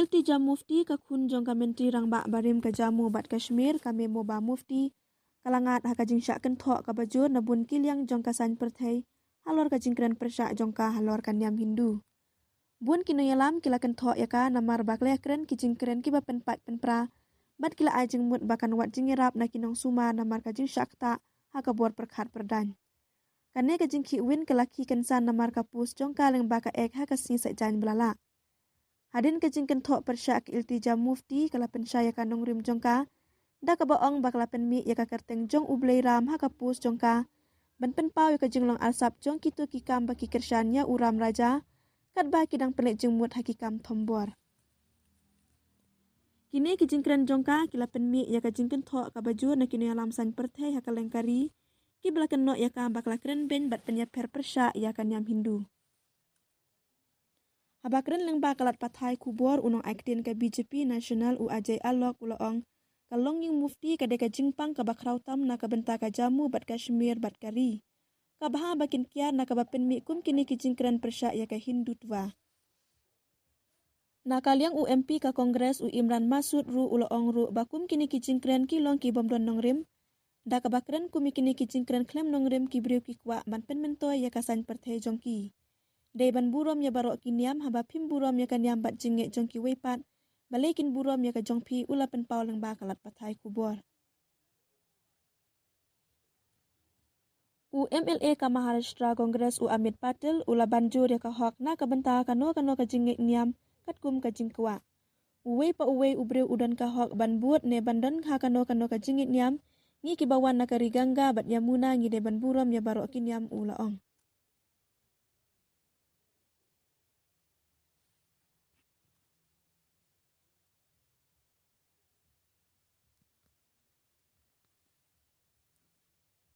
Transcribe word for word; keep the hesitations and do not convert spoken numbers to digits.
Iltija Mufti, ka khun jong ka Myntri Rangbah barim ka Jammu bad Kashmir, ka Mehbooba Mufti, ka la ngat ha ka jingshah kynthoh kaba jur na bun ki liang jong ka saiñ pyrthei halor ka jingkren pyrshah jong ka halor ka niam Hindu. Bun ki nongïalam ki la kynthoh ïa ka namar ba ka la ïakren ki jingkren kiba pynpait pynpra bad ki la ai jingmut ba kan wad jingïarap na ki nongsumar namar ka jingshah ktah ha ka bor pyrkhat pyrdaiñ. Kane ka jingkhih win ka la khih kynsan namar ka post jong ka lyngba ka X ha ka sngi Saitjaiñ ba la leit. Hadien ka jingkynthoh pyrshah, ka Iltija Mufti ka la pynshai ïa ka nongrim jong ka da kaba ong ba ka la pynmih ïa ka kyrteng jong U Blei Ram ha ka post jong ka ban pynpaw ïa ka jinglong arsap jong kito ki kam ba ki kyrshan ïa u Ram Raja, katba ki dang pynleit jingmut ha ki kam thombor. Kine ki jingkren jong ka ki la pynmih ïa ka jingkynthoh kaba jur na ki nongïalam saiñ pyrthei ha kylleng ka ri, kiba la kynnoh ïa ka ba ka la kren beiñ bad pynïapher pyrshah ïa ka niam Hindu. Haba kren lyngba ka lad pathai khubor, u nongai ktien ka B J P National, u Ajay Alok, u la ong, ka longïing Mufti ka dei ka jingpang kaba khraw tam na ka bynta ka Jammu bad Kashmir bad ka ri. Ka bha ba kin kiar na kaba pynmih kum kine ki jingkren pyrshah ïa ka Hindutva. Na ka liang u M P ka Congress, u Imran Masood, ruh u la ong ruh ba kum kine ki jingkren ki long ki bym don nongrim. Da kaba kren kum ïa kine ki jingkren khlem nongrim, ki briew ki kwah ban pynmyntoi ïa ka saiñ pyrthei jong ki. Dei ban burom ïa baroh ki niam, haba phim burom ïa ka niam bad jingngeit jong kiwei pat, balei kin burom ïa ka jong phi, u la pynpaw lyngba ka lad pathai khubor. U M L A ka Maharashtra Congress, u Amit Patel, u la ban jur ïa ka hok na ka bynta kano kano ka jingngeit niam katkum ka jingkwah. Uwei pa uwei u briew u don ka hok ban bud ne ban don ha kano kano ka jingngeit niam. Ngi kiba wan na ka ri Ganga bad Yamuna ngi dei ban burom ïa baroh ki niam, u la ong.